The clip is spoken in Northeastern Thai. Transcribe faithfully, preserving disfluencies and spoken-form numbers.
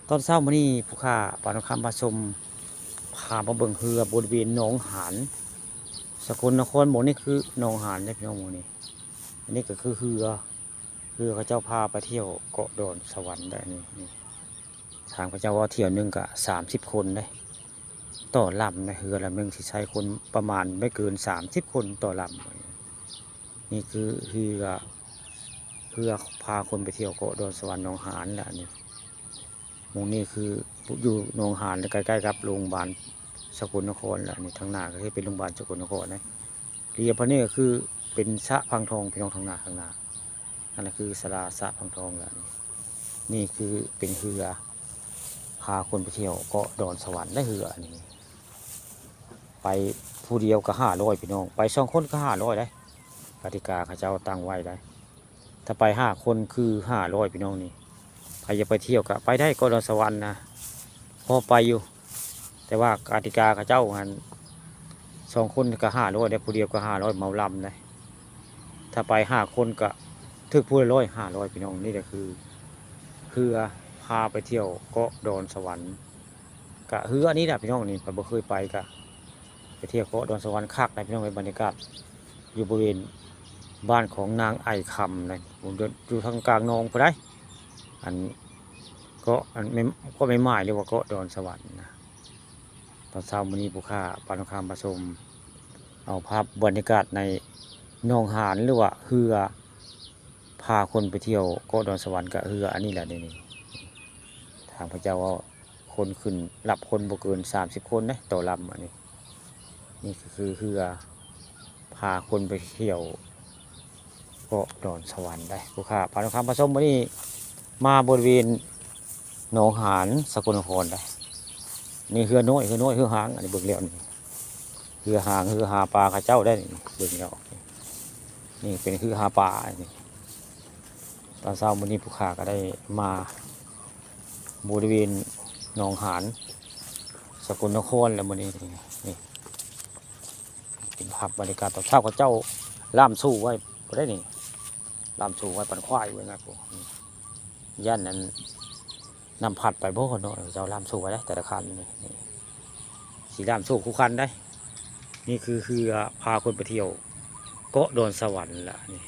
ตอนเช้ามื้อนี้ผู้ข้าปานคำพาชม พามาเบิ่งเฮือบริเวณหนองหาน สกลนคร หม่องนี้คือหนองหานเด้อพี่น้อง หม่องนี้ อันนี้ก็คือเฮือ เฮือเขาเจ้าพาไปเที่ยวเกาะดอนสวรรค์ได้นี่ นี่ ทางเขาเจ้าว่าเที่ยวหนึ่งก็สามสิบคนเด้ ต่อลำนะ เฮือลำหนึ่งสิใช้คนประมาณไม่เกินสามสิบคนต่อลำ นี่คือเฮือ เฮือพาคนไปเที่ยวเกาะดอนสวรรค์หนองหานแหละนี่ หม่องนี้คืออยู่หนองหาน ใกล้ๆกับโรงพยาบาลสกลนครแหละนี่ ทางหน้าก็คือเป็นโรงพยาบาลสกลนครนะ เลียวไปนี่ก็คือเป็นสระพังทองพี่น้อง ทางหน้า ทางหน้า อันนั้นคือศาลาสระพังทองแหละนี่ นี่คือเป็นเฮือ พาคนไปเที่ยวเกาะดอนสวรรค์ได้เฮืออันนี้ ไปผู้เดียวก็ห้าร้อยพี่น้อง ไปสองคนก็ห้าร้อยได้ กติกาเขาเจ้าตั้งไว้ได้ ถ้าไปห้าคนคือห้าร้อยพี่น้องนี่ ใครอยากไปเที่ยวก็ไปได้เกาะดอนสวรรค์นะ พอไปอยู่ แต่ว่ากติกาเขาเจ้าหั้น สองคนก็ห้าร้อยได้ ผู้เดียวก็ห้าร้อยเหมาลำได้ ถ้าไปห้าคนก็ถืกผู้ละร้อย ห้าร้อยพี่น้อง นี่แหละคือ เฮือพาไปเที่ยวเกาะดอนสวรรค์ ก็เฮืออันนี้แหละพี่น้องนี่ ใครบ่เคยไปก็ไปเที่ยวเกาะดอนสวรรค์คักนะพี่น้อง ในบรรยากาศอยู่บริเวณบ้านของนางไอคำนะ ผมอยู่ทางกลางหนองพุ้นได้ อัน ก็อันไม่ ก็ไม่หมายเลยว่าเกาะดอนสวรรค์นะ ตอนเช้ามื้อนี้ผู้ข้าปานคำพาชม เอาภาพบรรยากาศในหนองหาน หรือว่าเฮือ พาคนไปเที่ยวเกาะดอนสวรรค์กับเฮืออันนี้แหละนี่ นี่ ทางเขาเจ้าว่าคนขึ้น รับคนบ่เกินสามสิบคนนะต่อลำอันนี้ นี่ก็คือเฮือ พาคนไปเที่ยวเกาะดอนสวรรค์ได้ ผู้ข้าปานคำพาชมมื้อนี้มาบริเวณหนองหาน สกลนครได้ นี่เฮือน้อย เฮือน้อย เฮือหาง อันนี้เบิ่งแล้วนี่ เฮือหาง เฮือหาปลาเขาเจ้าได้นี่ เบิ่งแล้ว นี่เป็นเฮือหาปลานี่ ตอนเช้ามื้อนี้ผู้ข้าก็ได้มาบริเวณหนองหาน สกลนครแล้วมื้อนี้ นี่ เป็นภาพบรรยากาศตอนเช้าเขาเจ้าล่ามสู่ไว้บ่ได้นี่ ล่ามสู่ไว้ปั่นควายไว้นะ พวกนี้ ย่านนั้นน้ำพัดไปบ่เนาะ เจ้าล่ามสู่ไว้ได้แต่ละคันนี่ นี่ สิล่ามสู่คู่คันได้ นี่คือเฮือพาคนไปเที่ยวเกาะดอนสวรรค์ล่ะนี่